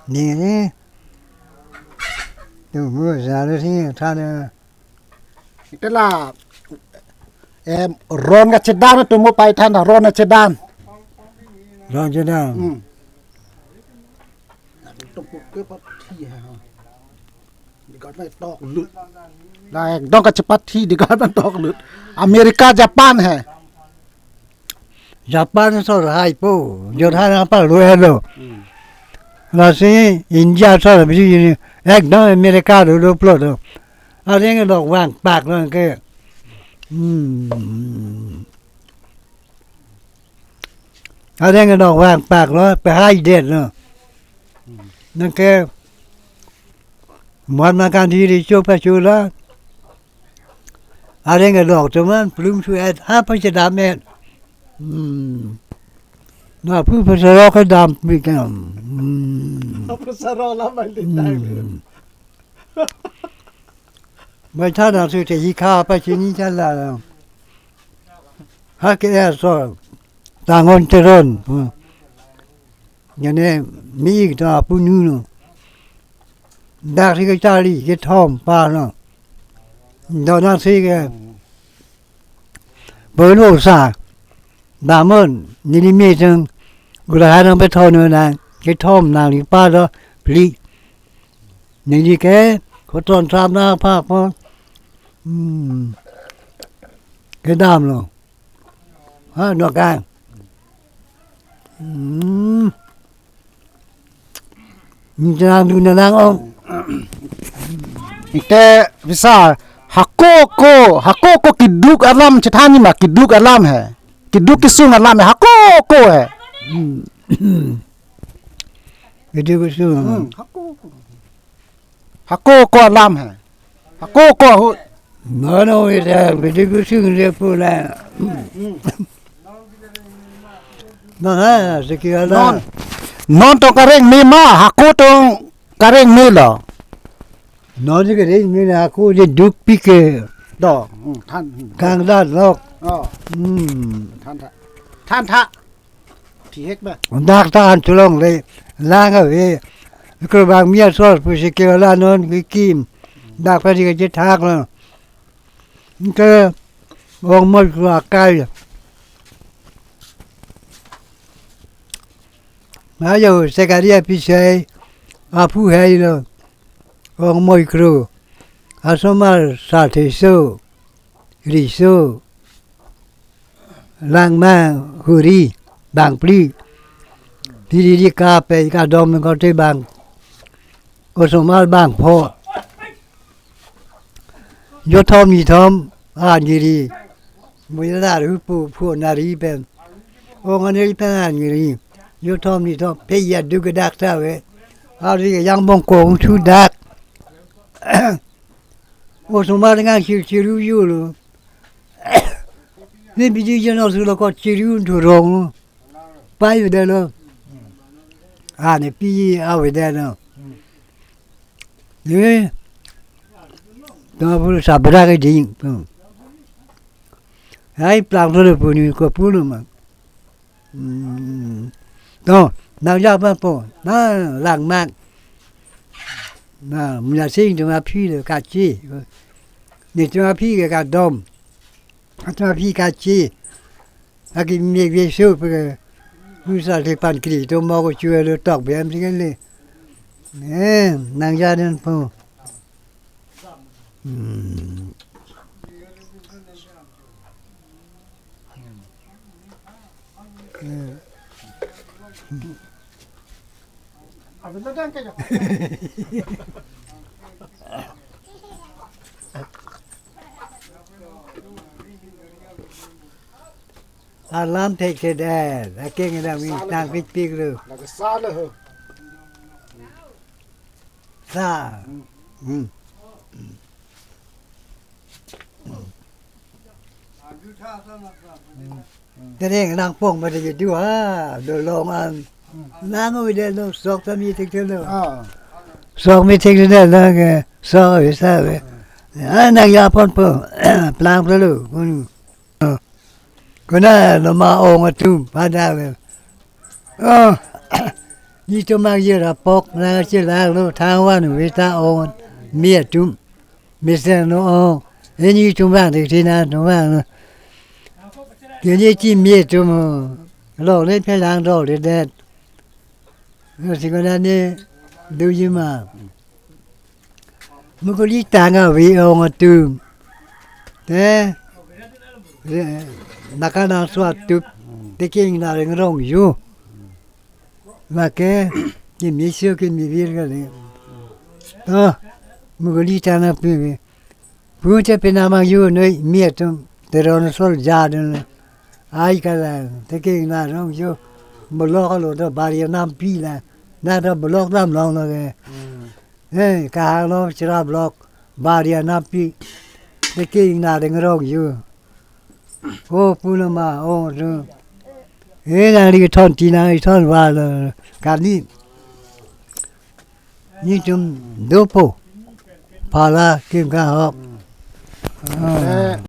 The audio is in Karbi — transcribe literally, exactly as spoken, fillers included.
Nini. Tumu jaru si than. Ite la, em, ron kachedan tumu paithan, ron kachedan. Ron chedan. Hmm. Tumu ke pathi hai. Dikat nai tok lut. La ekdom kachepathi dikat nai tok lut. America, Japan hai. Japan sor hai po, Jorhan apa lo elo. Hmm. Lasi India sor bisi ini, ekdom America lo lo plot lo. Areng lok vang pak lo ke. Hmm. Areng lok vang pak lo, pe hai det lo. Nang ke, muan makan diri chupa chula. Areng kedok teman, plum su et, ha pa chedam et. Hmm. Na pu pasarok kedam pikam. Hmm. Pasarok la mai le tang. Hmm. Mai thana su te hi kha pa chini chala. Ha ke er so. Tangon teron. Hmm. Nene mi ta punu no. Dak si kachali kethom pa no. Dona si ke. Bono sa. Damon nini mi teng gula hanang pethon no nang. Kethom nang ni pa do pli. Nini ke koton sam na pa po. Hmm. Kedam lo. Ha, no kan. Hmm. Jangan dun nang ong. Ite bisa hako ko, hako ko keduk alam chethan ma keduk alam hai. Keduk kesung alam hai, hako ko hai. Hmm. Keduk kesung. Hmm, hako ko. Hako ko alam hai. Hako ko ahut. Mano ita bidi kusing dia pula. Manga sekian. Non. Non tong kareng me ma, hako tong kareng me lo. Non si kareng me lo, hako je duk pike. Do, hmm, than, hmm. Kang dat lok. Oh. Hmm. Than tha. Than tha. Thihek ba. Dak ta an cholongle, lang ave. Kro bang mia sor pusi ke la non kikim. Dak pa di ke thak lo. Ke ong mo kua kai. Ayo sekaria pisai. Apu hai lo. Ong mo kro. Asomar sa the so. Riso, langmang, huri, bangphli, phiri di kape kadom kote bang, osomar bangpho, jothom nithom, anjiri, muyadar hupu phu nari pen, ong aniri pen anjiri, jothom nithom, pe ya du ke dak ta ve, ari yang bongkong su dak. Osomar ngang chir chiru yulo. Ne bidi jeno sulo ko chiru durong. Pai vedelo. Ah, ne pi avedelo. Ne. To pulu sabra ke ding. Hai plang to puni ko pulu ma. Hmm. To, nang ya pa po. Na, langmak. Na, mula sing to ma phi le kachi. Ni to ma phi ke kadom. To ma phi kachi. Aki mi ve so pe. Musa le pan kri to mo ko chu le tok bem sing le. Eh, nang ya den po. Hmm. Alam thekthedet, akeng dam ingtang pikpik lo. Lake sa lo ho. Sa. Hmm. Tereng nangpong pada jadi ha, dolong an. Nang oi de lo sok ta mi thekthedet lo. Ah. Sok mi thekthedet lo ke, sok oi sa ve. Ah, nang ya pon po, plang pon lo, kun. Kona lo ma ong atum pada ve. Oh. Nelitum mang jir apok nangchelang lo, thang van vita ong, mi atum. Mister no ong. Nelitum vang dik thina tum vang lo. Kini chi mi atum lo ne phelang do le det. Lo si kona ne do jima. Mukuli tang ave ong atum. Te, eh, naka nang suat tup, te king na reng rong ju. Lake, kimi sio kimi vir kali. To, mukuli tang na pi. Pu te pina mang ju noi mi atum, te ron sol ja dun. Ai kala, te king na rong ju. Block lo do bari nampi la. Na do block dam long lo ke. Hey, kahang lo chira block, bari nampi. Te king na reng rong ju. O pu na ma, o tu. He nang ri thon ti nang ri thon va lo. Kani. Nelitum dopo. Pala kim kahok. Ah. Eh,